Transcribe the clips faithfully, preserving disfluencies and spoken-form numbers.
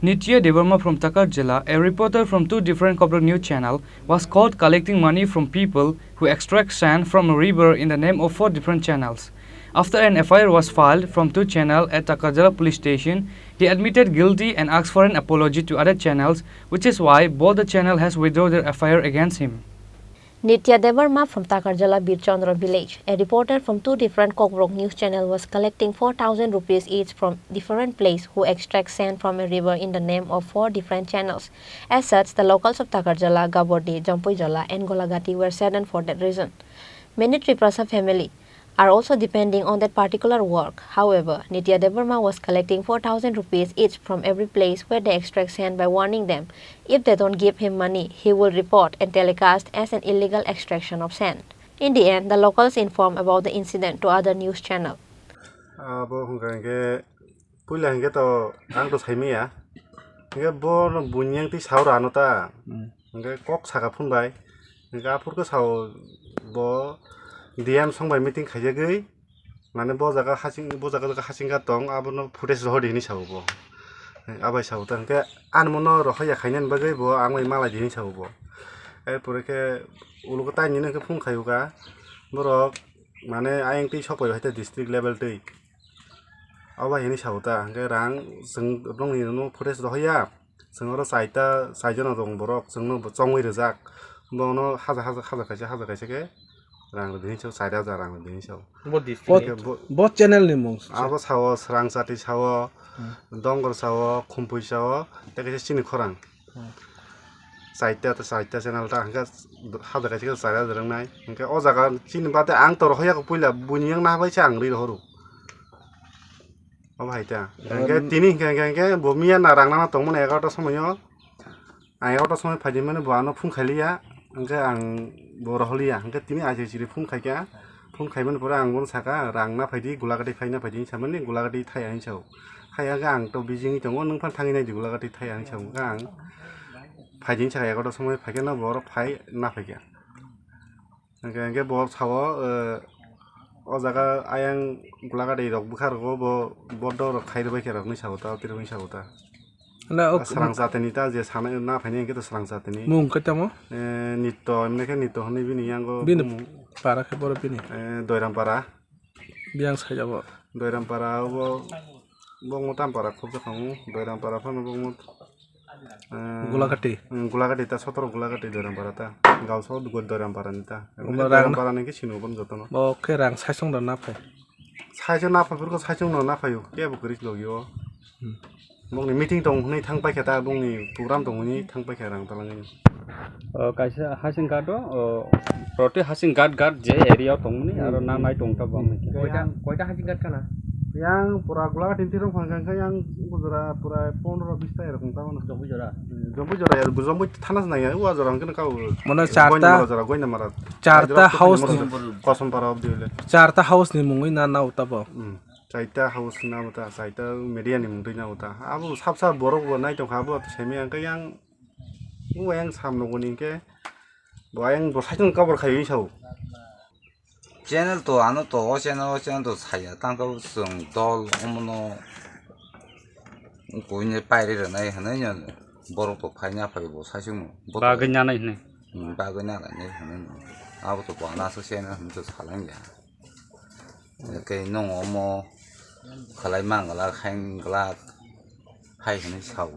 Nitya Debbarma from Takarjala, a reporter from two different Kokborok news channel, was caught collecting money from people who extract sand from a river in the name of four different channels. After an F I R was filed from two channel at Takarjala police station, he admitted guilty and asked for an apology to other channels, which is why both the channel has withdrawn their F I R against him. Nitya Debbarma from Takarjala Birchandra village, a reporter from two different Kokborok news channel, was collecting four thousand rupees each from different place who extract sand from a river in the name of four different channels. As such, the locals of Takarjala, Gabordi, Jampuijala and Golagati were saddened for that reason. Many Tiprasa family are also depending on that particular work. However, Nitya Debbarma was collecting four thousand rupees each from every place where they extract sand by warning them if they don't give him money, he will report and telecast as an illegal extraction of sand. In the end, the locals inform about the incident to other news channel. Abo hwnkha hwnkhe puila hwnkhe to ang to saimaya. Hwnkhe bo bunyang twi saura ano ta. Hmm. Hwnkhe kok saka phun bai. Hwnkhe aphur khe sao bo D M song bai meeting khaijagwi. Mane bo jaga hasing, bo jaga jaga hasing kha tong, abono footage rohor di hinwi sao bo. Abai sao ta hwnkhe ani mono rohor ya khainani bagwi bo ang bai malai di hinwi sao bo. Erpore khe ulo khe taini hwnkhe phone khaio kha. Borok mane ayang twi sok pai hai ta district level twi. Abo hai hinwi sao ta hwnkhe rang chwng nokni no footage rohor ya. Chwng oro chaita, chaijano tong borok, chwngno bo chongwi rijak. Bono haja, haja, haja kaisa, haja kaisa khe rang rwdi hinwi sao, chari hajar rang rwdi hinwi sao. Bo district. Bo, hwnkhe bo, bo channel ni mung. Abo sao, Srang Chati sao, hmm, Dongor sao, Khumpui sao, tei kaisa chini khorang. Hmm. Chaita, chaita channel ta hwnkhe haja kaisa khe chari hajar wngnai. Hwnkhe o jaga chini bade ang to rohor ya kho puila, buini yang naha bai se ang ri rohoro. Obo hai ta. Hingke tini hingke, hingke, hingke bo miya na rang nana tongmani egarota somoyo. Ang egarota somoi phaidi mani bo ano phone khailiya. Hingke ang bo roholiya. Hingke tini aisai siri phone khaikha. Phone khaimani pore ang bono saka, "Rang na phaidi, Gulagati phai na phaidi," hinwi samani, "Gulagati thai," hinwi sao. Hai hingke ang to busy wngwi tongo, "Nwng phano thangwi naidi, Gulagati thai," hinwi sao. Hingke ang phaidi hinwi saka egarota somoi phaikhe no bo oro phai na phaikha. Hingke, hingke bo sao, eh, o jaga ayang Gulagati rok bwkha rogo bo bodo rok khai rwbaikha rok hinwi sao ta, tei rok hinwi sao ta. Na, o Srang Chati ni ta je sanai na phaini hingke to Srang Chati ni. Mung khe tamo? Eh, Nitto, himne khe Nitto hinwi bini yango bini bumung. Para khe boro bini. Eh, Doiram para. Biyang sai abo. Doiram para abo. Bongmo tam para khobjakha mo, Doiram para phano bongmo, eh, Gulagati. Hmm, Gulagati ta sotoro Gulagati Doiram para ta. Gauso Doiram para ni ta. Omo Doiram rang para ni khe sino bon jotono. Bo khe rang saisong da na phai. Saisong na phai, burko saisong no na phaio. Kebo kwrwi logio. Hmm. Bongni meeting tong hwnwi thang paikha ta, bongni program tong hwnwi thang paikha rang talangwi. O, kaisa hasing ghat o, o, proti hasing ghat ghat je area o tongmani, hmm, aro nanai tong ta bangni. Koita, koita hasing ghat khana? Yang pura Gulagati ni tirong phang kha yang bujura pura pondro bis ta erok tong ta mano. Jompu jora. Jompu jora ya, Jompu thana se nang ya, wa jora hwnkhe kau. Mano charta, Goinamara jora, Goinamara. Charta house ni. Kosom para obdi hole. Charta house ni mungwi na nao ta bo. Hmm. Chaita house na bo ta, chaita media ni mungwi na bo ta. Abo sab sab borok bo nai tong kha, abo semi ang khe yang. Bo yang sam nuguni hingke bo ayang bo saichung kabor khayo sao. Channel to ano to o channel o channel to saya tang kabo chwng dol omono koine pairi rwnai hinui no borok to phaina phai bo saichung no. Bagwi nanai hinui. Hmm, bagwi nanai hinui no. Abo to bo anaso channel hinui to salangya. Tei nwng omo khlai man glak, hai glak, hai hwnwi sao.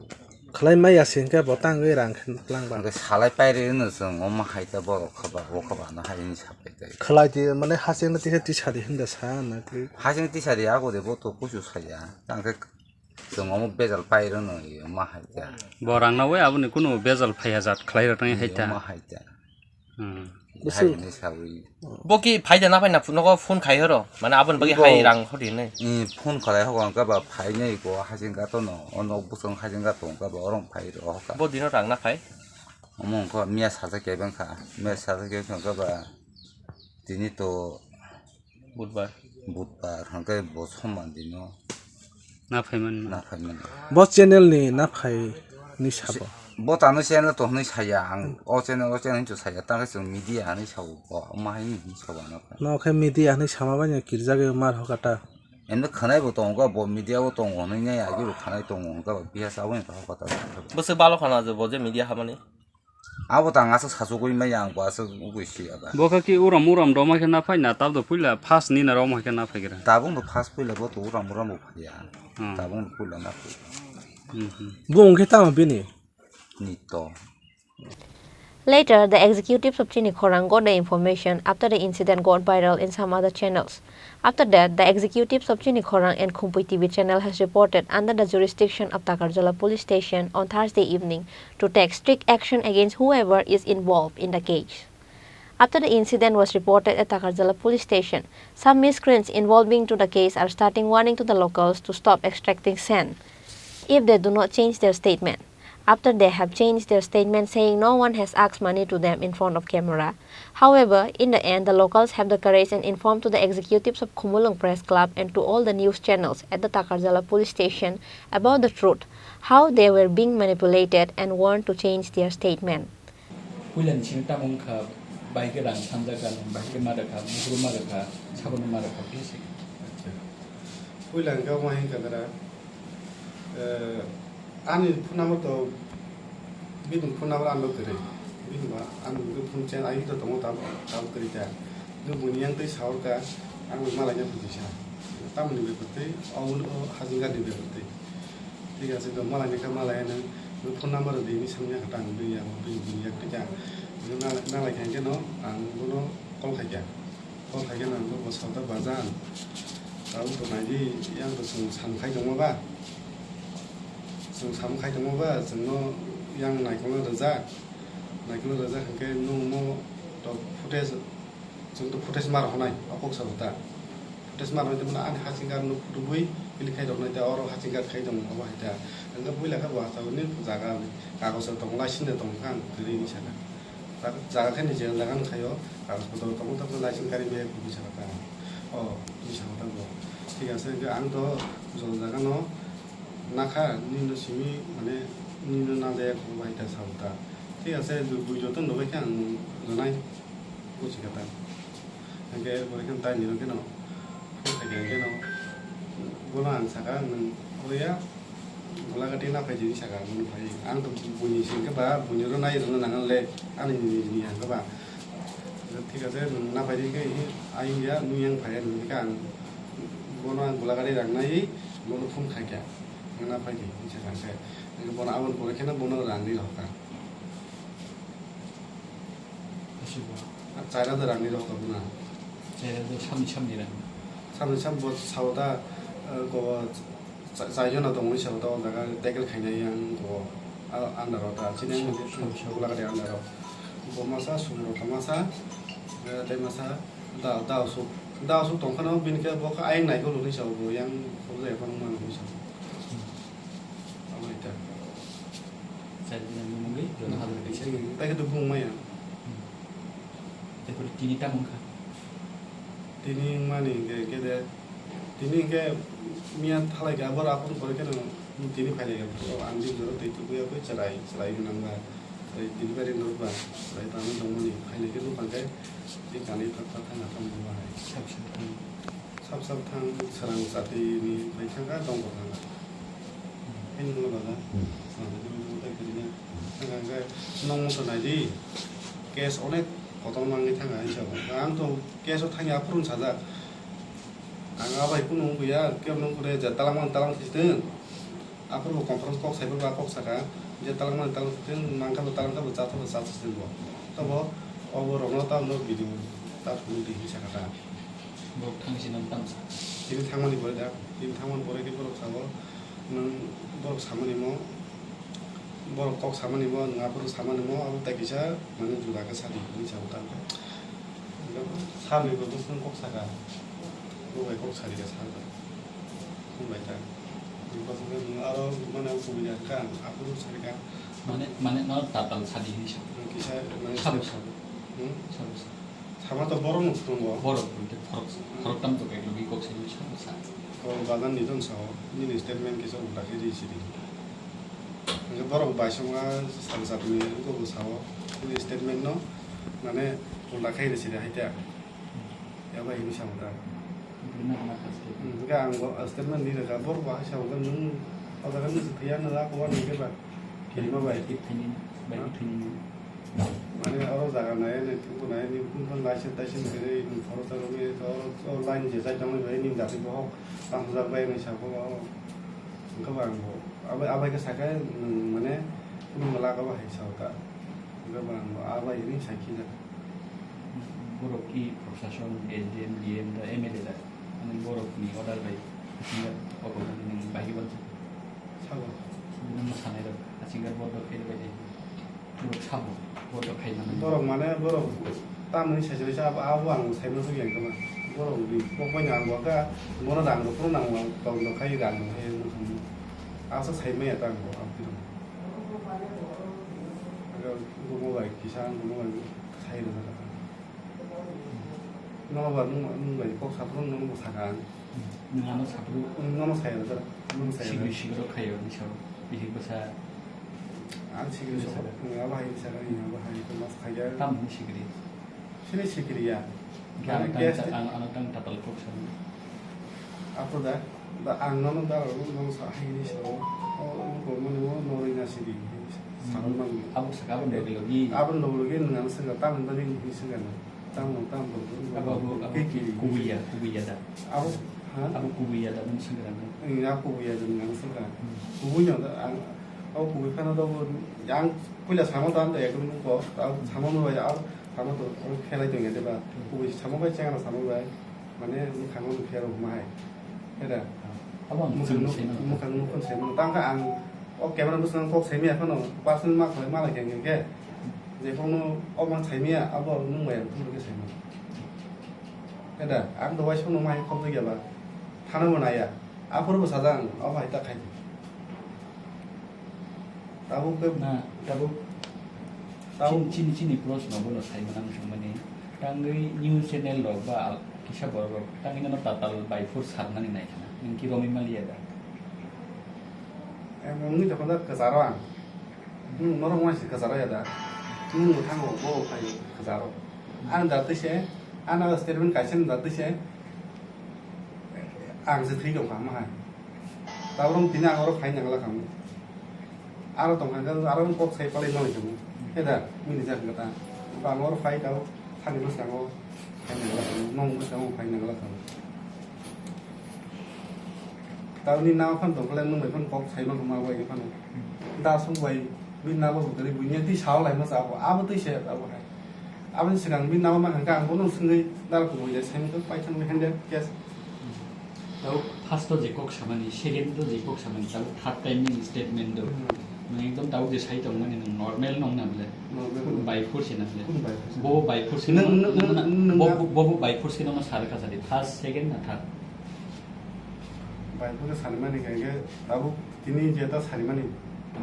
Khlai maya se hwnkhe bo tangwi rang khe lang ba. Hwnkhe salai pairi hwno chwng omo hai ta borok kha ba, o kha ba no hai hwnwi sa pai tai. Khlai di mane hasing no tisa tisa di hwnda sa na twi. Hasing tisa di ago de bo to kuchu saya. Tang khe Chwng omo bejal pai rwno, omo hai ta. Bo rang nawi aboni kunu bejal phaiya jat khlai rwtani hai ta. Omo hai ta. Hmm. Hai hwnwi sawi. Bo ki phai da na phai na phone ko phone khai horo. Mane aboni bagwi hai rang hodi hinwi. Hmm, phone khlai hogo ang khe ba phai nai ko hasing ka tono. O nok bwswng hasing ka tong ka ba orong phai ro ka. Bo dino rang na phai. Omo wngkha miya sajak kebeng kha. Miya sajak kebeng kha ba tini to Budbar. Budbar, hwnkhe bo soman dino. Na phaiman. Na phaiman. Bo channel ni na phai ni sabo. Bo tano channel to hwnwi saya ang. O channel, o channel hincho saya. Tangkhe chwng media hinwi sao. Bo ma hai hinwi sao ano. No khe media hinwi sama bai no kirjagwi mar hokata. Emni khwnai bo tongo, bo media o tongo hwnwi nai agi bo khwnai tongo hwnkha ba biya sa aboni taha kota. Bwswk balo khana je bo je media hamani. Abo tang aswk sachugwi maya ang bo aswk ugwi si aba. Bo kha ki uram uram roma khe na phai na tab do puila first ni na roma khe na phai gra. Tabung do first puila bo to uram uram bo phai ya. Hmm. Tabung do puila na phai. Hmm, hmm. Bo ungkhe tamo bini? Nito. Later, the executives of Chini Khorang got the information after the incident got viral in some other channels. After that, the executives of Chini Khorang and Khumpui T V channel has reported under the jurisdiction of Takarjala police station on Thursday evening to take strict action against whoever is involved in the case. After the incident was reported at Takarjala police station, some miscreants involving to the case are starting warning to the locals to stop extracting sand if they do not change their statement. After they have changed their statement saying no one has asked money to them in front of camera. However, in the end, the locals have the courage and informed to the executives of Khumulwng Press Club and to all the news channels at the Takarjala police station about the truth, how they were being manipulated and warned to change their statement. Puila ni simi tamo wngkha, bai khe rang sanjak kha, bai khe ma rwkha, buphuru ma rwkha, sabono ma rwkha, khe se. Acha. Puila hwnkhe omo hai wngkha dara, eh, ani phone number to, bini phone number ano kwrwi. Bini ba ano phone chen ai to tongo tab, tab kwrwi ta. Nung buini yang tei saur ka, ang malaina phone tisa. Tamoni bepar tei, o hajinga ni bepar tei. Thik ase, to malai ni kha malai nang, nung phone number di hinwi samya kha tang, bini yak, bini, bini yak tei kha. Nung nalai, nalai kha hwnkhe no, ang bono call khai kha. Call khai khe nang bo bwskango bajan. Tabuk to nai di, yang to chwng sam khai tongma ba. Chwng sam khai tongma ba, chwngno yang naikolno rwjak. Naikolno rwjak hwnkhe nung mo to footage Chwng to footage ma rw hwnai, o kok sa ta. Footage ma rw hwnai, ani haching card no rwbwi click khai rw hwnai, tei oro haching card khai tongo, obo hai ta. Hwnkhe puila khe bo hachalo ni jaga, kagoz rok tongo, license rok tongo, khe ang kwrwi hinwi sana. Jaga, jaga khe ni je jaga no khaio, kagoz potor rok tongo, tabuk license gari bai kwrwi sana ta. O, hinwi sa ta bo. Thik ase, hwnkhe ang to jol jaga no nakha, nini no simi, mane, nini no najaya khe bo hai ta sa ta. Thik ase, bui joto no bai khe ang rwnai. Buji kha ta. Hwnkhe pore khe tai nini khe no, phone khai khe no, bono ang saka, nwng oya, Golagati na phai di saka, bono phai. Ang to buini sing khe ba, buini ro nai rwna nang le, ani nini nini ang khe ba. Thik ase, nwng na phai di khe, ayung ya, nung yang phai ya, nini khe ang, bono ang Golagati rang nai, bono phone khai khe, nwng na phai di, saka khe. Bono aboni pore khe no bono rang ri rw kha. Chai hajar rang ni rok tabuk na. Chai hajar samni samni rang. Samni sam bo sao ta, eh, go cha-, chai jona tongwi sao ta o jaga tackle khainai yang go, ah, under o ta. Chini ang Sab-, sab-, sab. Gulagari under o. Bo masa, sumro ta masa, eh, tei masa, da, da osuk. Da osuk tong phano bini khe bo khe ayang nai ko luni sao bo yang ko jai phano mano hinwi sao. Hmm. Abo ita. Chai jona ni mungwi, jono hajar kaisa. Hmm, tai khe to bung maya. Hmm. Tei khe tini tamo wngkha? Tini wngmani hwnkhe, hwnkhe de, tini hwnkhe miya thalai khe abo raphuru pore kheno tini phailai khe, o ang jini jora twi tubuya bai chwrai, chwrai gwnang ba, tei delivery norok ba, chwrai tangwi tongmani phailai khe nukhang khe tei kanwi thak thak thangna thangma bai. Sab sab thang. Sab sab thang, swrang chati ni bai thangkha, dongbo thangkha. Haini ulo baga. Hmm. Thangkha hwnkhe nokno to nai di. Case onek kotor mangwi thangkha hinwi sa. Ang to case o thangya aphuru sajak. Ang abai kunu wngya, kebo nung kure je talangmani talang thwitwng. Aphuru bo conference kok saiphuru a kok saka, je talangmani talang thwitwng, nangkha bo talangkha bo chatha bo chatha thwitwng bo. Tobo obo rokno tamo video ta phunuk di hinwi saka ta. Borok thangwi sino tamo sa. Tini thangmani pore da, tini thangmani pore khe borok sabo, nwng borok samani mo, borok kok samani mo, nwng aphuru samani mo, abo tai kisa mane juda khe sadi hinwi sabo ta. Samni bo bwswng kok saka, bo bai kok sadi khe sa bai ta. Bwswng khe nwng aro mane kubui ya kha, aphuru sadi kha. Mane, mane no tatal sadi hinwi sa. Kisa mane Sabo, sabo. Hmm? Sabo, sabo. Sama to borok no phungo. Borok phunte khorok, khorok tam to kaitor bi kok sini sama sa. Ko bagan ni don sao, nini statement kisa ulta khe ri sidi. Hingke borok bai songa sal satni ko bo sao, nini statement no mane ulta khe ri sidi hai ta. Ya bai hini samo ta. Hwnkhe ang bo statement ni rwkha, borok bo hai sa hwnkhe nwng o jaga nwng se thwiya nwng a kuwa nwng khe ba kirima bai. Bai thwini, bai thwini. Mane oro jaga nai ani, thubu nai ani, kung kung license taisem kwrwi, nwng khoroksa romwi, oro, oro line je jai tongwi bai, nwng jati bohok, tamo jak bai, nwng sabo, hwnkhe ba ang bo, abai, abai khe sakhe, nwng mane, kunu mala kabo hai sa ka, hwnkhe ba ang bo, abai hinwi sakhi jak. Borok ki proshashon, S D M, D M da, M L A da, mane borok ni order bai, singa, obo mane nwng bai wansa. Sabo. Nwng sanai rok, singa borok khe bai. Borok sabo, borok khai mano. Borok mane borok tamni sai sai sa abo, abo ang sai mano yang kama. Borok ni kokbai nang bo ka, bono rang rok nang bo, tong do khai rang rok khai nang kama. Asa sai maya tang bo, ang tiro. Aga gumo bai kisa, gumo bai sai rok. Nono ba nung, nung bai kok saphuru nung bo sakha ang. Nung ano saphuru. Nung nono saya da, nung saya da. Sigri sigro khayo ni sao. Bihik bwsa. Ang sigri so, nung abo hai sakha, nung abo hai ko mas khaya. Tam ni sigri. Sini sigri ya. Ang tang, ang ano tang tatal kok sa. Apo da, da ang nono da, nono sa hai ni sao. O, ko mo ni mo no ri na sigri. Sa man. Abo sakha abo ni logi. Abo ni logi nung ano sakha, tam ni da ni sakha na. Tamo, tamo, Abo, abo, abo khe kiri. Kubuya, kubuya da. Abo, ha? Abo kubuya da, nung sengkrak nung. Ang ya kubuya da, nung sengkrak. Hmm. Kubuya da, ang, abo kubui phano da, bo, yang puila samo da, ang da, ekdom nung ko, abo samo no bai, abo samo to, abo khelai tong ya, deba. Hmm. Kubui samo bai, chengna samo bai, mane, ni khamo no khero ma hai. Era. Abo ang Mukhang sini no, sini. Mukhang no kon sini. Tang ka ang, o camera bwskango kok simi ya phano, personal ma khlai ma lai khe, khe. Jephangno o mang saimaya, abo nung bai ang thumrwkhe saimano. Khe da, ang dawai sono mai khobjak ya ba, thana bo naya. Aphuru bo sajak ang, o hai ta khai. Tabuk khe Na, tabuk, tabuk. Chini, chini, chini proshno bono saimano ang swngmani. Tangwi news channel rok ba al-, kisa borok rok tangwi nono tatal bai phur sarnani nai khna. Nwng ki romwi maliya da? Em, nwngni tokon da kwcharo ang. Nwng norok uansuk kwcharo ya da? Nwng mwthango bo khai kwcharo. Ang da twi se, ang nago statement kaisa da twi se, ang se thwi tong kha ma hai. Tabuk tini ang oro khai nangla khamu. Aro tong kha, aro kok sai palai ma lai khamu. He da, mini jak gata. Ba ang oro phai tao, thani bwskango khai nangla khamu, nong bwskango khai nangla khamu. Tauni nao phan tongkha le nwng bai phan kok sai ma khamu abo bai phano. Da sung bai bini nabo kwrwi buini twi sao lai ma cha abo, abo twi se abo hai. Aboni swkang bini nabo ma hangka ang bono swngwi dal kubui de sai ma khe paithang bai hande case. Tabuk first o je kok samani, second o je kok samani, tabuk third time ni statement do. Hmm. Nwng ekdom tabuk je sai tongmani nwng normal nong na bole. Normal. Kunu bai force na bole. Kunu bai force. Bo bai force Nwng, no, nwng, no, no, nwng, nwng, bo, na- bo, bo bai force no ma sar ka sadi. First, second na third. Bai force sani mani khe, khe tabuk tini je ta sani mani.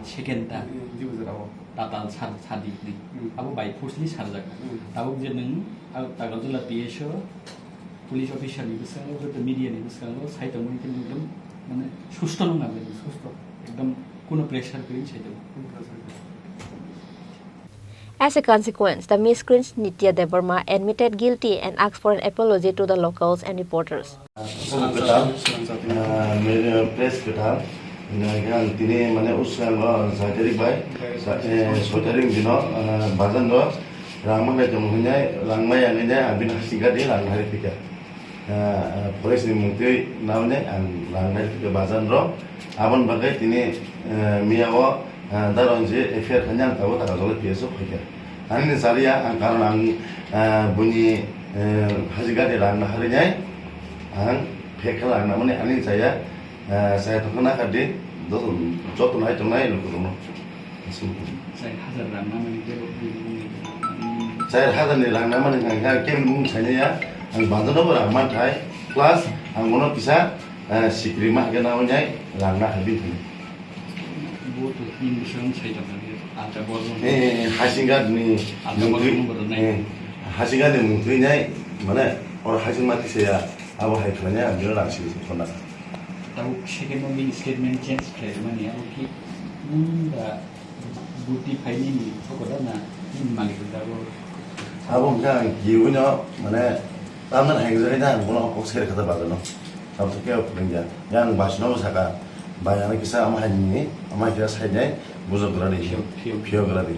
Second ta. Eh, ji bujra o. Tatal sar, sadi ni. Hmm. Abo bai force ni sarjak. Hmm. Tabuk je nwng, ah, Tagaljola P S O, police officer ni bwskango, joto media ni bwskango, sai tongmani khe nwng ekdom, mane, susto nung nang. Susto. Ekdom kuno pressure kwrwi sai tongo. Kuno pressure kwrwi. As a consequence, the miscreant Nitya Debbarma admitted guilty and asked for an apology to the locals and reporters. Kwtal, ah, mere press kwtal, hingkha ang tini mane uskango soi tarik bai, sa-, eh, soi tarik dino, ah, bazar no rang mangai tongo hinai, rang maya hinai, abini hasing gadi rang hari pika. Ah, forest ni mungtwi naunai ang rang hari pika bazar no. Aboni bagwi tini, eh, miya o, ah, daron je F I R khainai ang tabuk taka jolai P S o phaikha. Ani ni chaliya ang karon ang, ah, buini, eh, hasing gadi rang na harinai. Ang phek khe lang nangmani ani chaya, eh, chaya tongkha nakha di, joto, joto nai tongnai lukurokno. Chai hajar rang nangmani tebo bini bini. Chai hajar ni rang nangmani hwnkha khe kebini mung sainaya, ang banjano bo rang manthai, plus ang bono kisa, eh, sikri ma hwnkhe nangmani rang nakha bini thani. Bo to tin bwswk sai tongkha, acha bo. Eh, hasing gadi ni Acha bo mungtwi, bo rwnai. Eh, hasing gadi ni mungtwi nai, mane, oro hasing mati saya, abo hai khlainai, ang bini rang sini sini thona. Tabuk second o bini statement change khlai mani, abo ki nwng da buti phaini ni thokoda na, nini malik da bo. Abo hwnkha ang kiwi no, mane, Tamna hai jani da, bono kok seri kata bagano. Tam to kebo phuring ya. Yang bas no saka. Ba yang kisa ama hai ni, ama kisa sai dai, bujo gra di. Phio, phio. Phio gra di.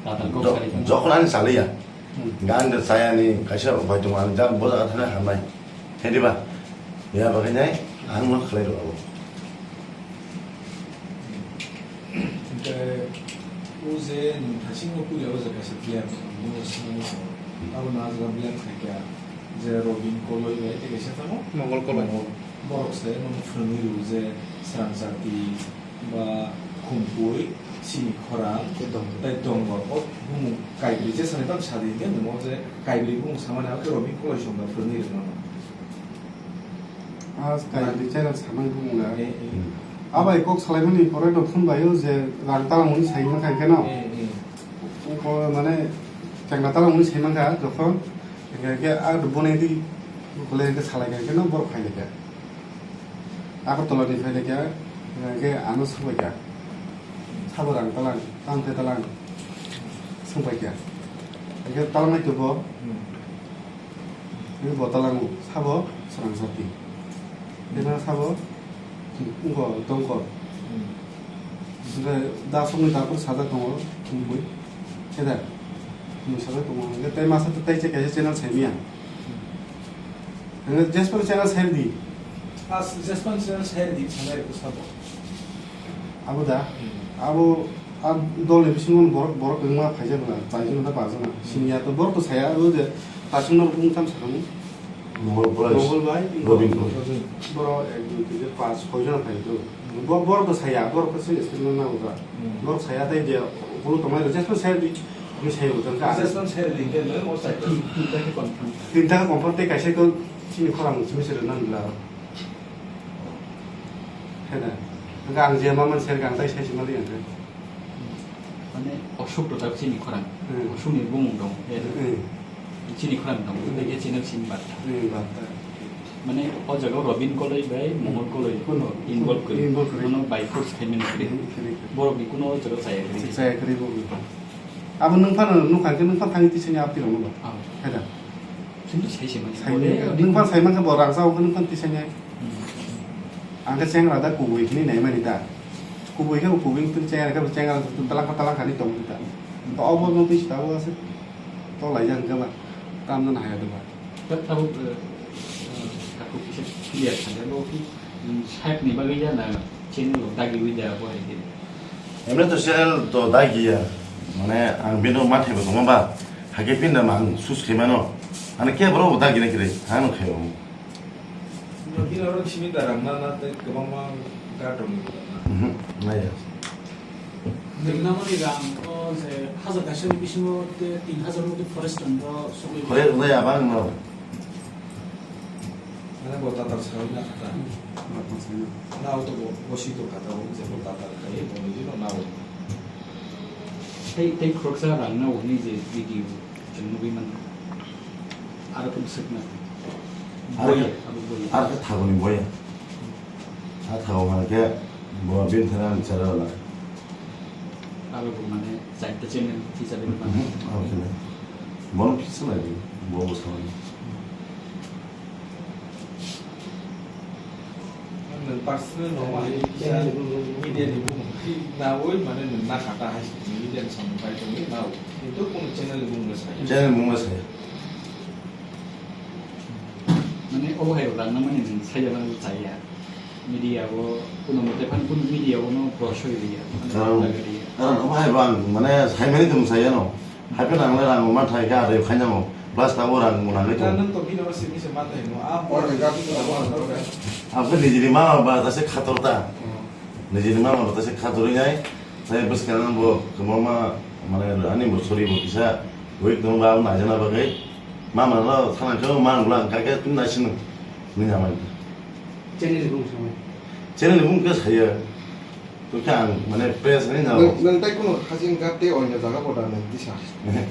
Tata kok sari. Jokon ani sali ya. Hmm. Gang de saya ni, kaisa bai tong ani jang boja kata na hamai. Hedi ba. Ya bagai nai, ang no khlai ro abo. Hingke o je nwng thaisingo puila o jaga se player, nwng swnamwi tongo. Abo no a jaga blame khaikha je Robin Koloi bai tei kaisa tamo? Mongol Koloi. Mongol. Borok se nono phwrwngwi rw je Srangchati ba Khumpui, Sini Khorang, tei Dongor. Tei Dongor. O bumung kaibrwi je sani tamo sadi hingke nwng o je kaibrwi bumung samani abo khe Robin Koloi song bai phwrwngwi rw mano. Ah, kaisa channel samai bumung na. Eh, eh. Abai kok salaimani pore no phone bai o je rang talang mani sai mankha khe no. Eh, eh. Ko mane chengla talang mani sai mankha jokhon, hingke a bone di bole hingke salai khe no borok phai khe. Agartala ni phai khe hingke ano sabai kha. Sabo rang talang, tang khe talang sung pai kha. Hingke talang nai tubo. Hmm. Ini bo talango, sabo Srangchati. Ini sabo, hmm, wngkha Dongkor. Hmm. Hingke da songni dapur sajak tongo, Khumpui. Khe da? Khumpui sajak tongo. Hingke tei masa tei kaisa channel saimanya. Hmm. Hingke jesper channel sairdi. As jesper channel sairdi, sanai ko sabo. Abo da? Hmm. Abo, a dol ni bisingo borok, borok kwbangma phaijak na, chaijak na, pajak na. Hmm. Siniya to borok to saya, abo je, tasung no bung tham sakang. Mongol Koloi. Mongol bai, Robin Koloi. Borok ek, dui, tin, char, panch, soi jona phai to. Bo-, borok to saya, borok to se statement na uda. Hmm. Borok saya tai je, bulu tongnai rok, jespan saya di, kami saya uda, ka. Jespan saya di, ke lo, mo saya. Tin, tinta ke confirm. Tinta ke confirm, tei kaisa ko, sini khorang, sini sere nan bila. Heda. Hingke ang je ma man ser kang tai sai sima liya hingke. Mane Ashok Dota chini khorang. Hmm. Ashok ni bumung dong. Hmm. Chini khorang dong. Hmm. Hingke chini sini batta. Hmm, batta. Mane o jaga Robin Koloi bai Mongol Koloi kuno involve kori. Involve kori. Mano by force khaimani kori. Hmm, kori. Borok ni kuno o jaga chaya kori. Chaya kori bo. Abo nwng phano nukha khe nwng phano thangwi tisani apti rok no ba. Ah. Heda. Chini sai se mani. Sai mani. Nwng phano sai mankha bo rang sa o nwng phano tisani. Hmm. Ang khe chengra da kubui hwnwi naimani da. Kubui khe bo kubui wngtong chengra khe bo chengra talangkha talangkha ni tong da. To obo no twi sita o ase. To laijak hwnkhe ba. Tam no haya de ba. Tabuk, eh, eh, takhuk kisa clear kha de bo ki, mm, side ni bagwi ya na channel o dagi wi da bo hai de. Emne to channel to dagi ya. Mane ang bino mathai bo tongma ba. Hake pin da ma ang sus khe mano. Ani ke bro dagi na kire. Ano khe. Bino oro simi da rang na na te kwbangma ga tong ni da na. Mhm. Naya. Nwng namani rang o je hajar kaisa ni bisingo te tin hajar moti forest rang o sogwi. Forest rang ya bang no. Mane bo tatar sawi na kata. Hmm. Na o to bo, bo si to kata o je bo tatar kai bo ni no na o. Tei, tei khoroksa rang na o ni je video chwng nugwi man. Aro kung swkna. Aro boya, khe, abo boya. Aro khe thagoni boya. A thago hwnba khe bo bini thani ang chara wala. Abo bo mane chaita channel kisa bini mane. Mhm, abo khe. Bono kisa lai di, bo bo samani. Nwng personal no ma hai kisa media ni bumung nawi mane nwng na kata hai media ni samung khai tongwi nao. Kintu kunu channel ni bumung no saya. Channel ni bumung no saya. Mane obo hai rang na mani nwng saya mani chaya. Media o kuno mote phan kuno media o no prosoi riya. Mane karon, jaga riya. Karon obo hai bang mane sai mani tong saya no. Haikhe nang le rang ma thai kha, rw khaina mo. Plus ta o rang mo nang le to. Nang to bino simi se ma thai mo. A bo. Abo nijini mama ba ta se khator ta. Hmm. Nijini mama ba ta se khator nai. Sai bwskang bo kwbangma mane ani bo sori bo kisa week no ba na jana bagwi. Mama no thana khe ma nang ka khe tun na sinu. Ni na mai. Channel ni bung samai. Channel ni bung khe saya. To khe ang, mane, press ni na. Nwng, nwng tai kunu hasing ghat tei onyo jaga bo da nwng tisa. Ehe.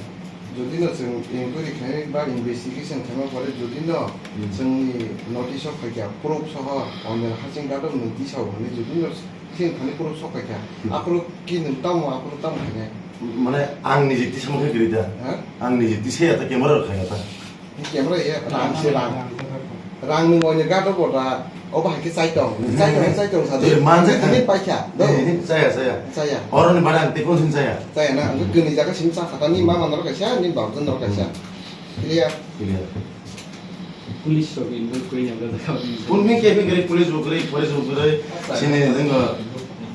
Jodi no chwng inquiry khlai ba investigation khlaima pore jodi no Hmm. chwngni notice o phaikha proof soho onyo hasing ghat o nwng tisa o hwnwi jodi no chwng thani proof sok phaikha. Hmm. Aphuru ki nwng tamo, aphuru tamo khainai. Mane, ang niji tisa mokhe giri da. Ha? Ang niji tisa ya ta camera rok khaya ta. Camera ya, rang se rang. Rang ni moine gato bota, obo hai khe chai tong. Chai tong, chai tong sa de. Eh, man jai tong. Ini paikha, do. Eh, ini chaya, chaya. Chaya. Oro ni barang te kon sin chaya. Chaya na, ang kuni jaga sim sa kata ni mama nor kaisa, ni bab nor kaisa. Clear? Clear. Police rok involve koi yang jaga. Pun mi ke bi gari police rok gari, police rok gari. Sini dengo,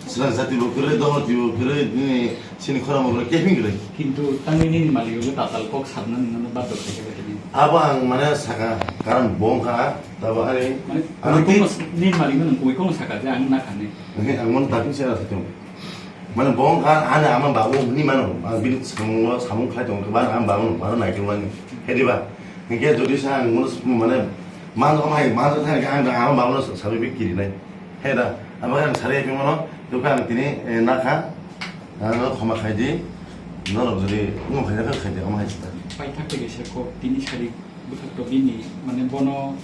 serang jati rok gari, dohor ti rok gari, ni Sini khorang bo keping gwnai. Kintu tangwi nini malik rok tatal kok sabna nini baddo khaikha kini. Abo ang mane saka karon bong kha tabo ani. Mane ani koi kono nini malik no koi kono saka je ang na khani. He ang mon tapin se asa tum. Mane bong kha ani ama babu ni mano ang bini samung samung khai tong ba ang babu no baro nai tong ani. He diba? Hingke jodi sa ang mon mane man ko mai man ko thang ang ama babu no sabi bi kiri nai. He da, abo ang sari phi mano, to ka ang tini, eh, nakha, ano khoma khai di, norok jodi, mo khai nakha khai di, ama hai sita. Paithak tege se kok tini sari bwkhak to bini, mane bono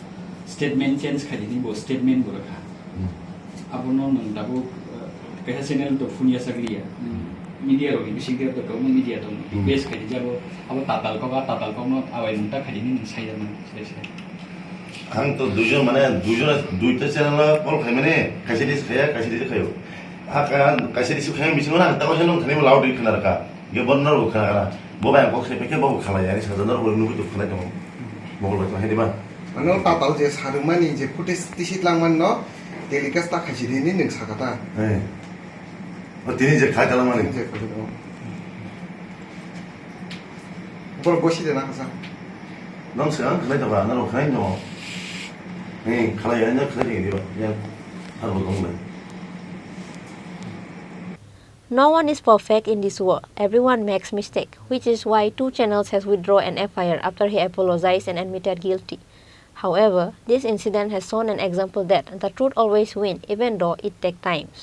statement change khai di, bo statement bo rakha. Hmm. Abono nang dabu, eh, kaisa channel to phun ya sagli ya. Hmm. Media rok ni bising de to, to media to, Hmm. base khai di jabo, abo tatal kok, a tatal kok no awai nang ta khai di, nang sai da man, sai sai. Ang to duijon mane duijon duita channel o call khaimani kaisa receive khaiya kaisa receive khaio. A ka-, kaisa receive khaimani bisingo na ang tamo nung thani loud ri khna rwkha. Ge bon nor khna kana. Bo bai ang kok sai pekhe bo khalai ani sajana rok nugwi to khna tong. Mokol bai to hai diba. Ano tatal je sarumani je footage tisi langmani no telecast ta khaisi rini nung sakata. Eh. O tini je khai talamani. Je khai talamani. Borok bosi de na kasa. Nang se ang khlai taba, nang khlai no. Ni khlai ya, nang khlai ni diba. Ya. Abo dong le. No one is perfect in this world. Everyone makes mistake, which is why two channels has withdrawn an F I R after he apologized and admitted guilty. However, this incident has shown an example that the truth always wins, even though it takes time.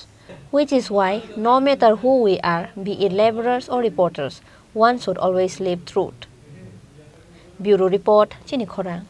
Which is why, no matter who we are, be it laborers or reporters, one should always live truth. Bureau Report, Chini Khorang.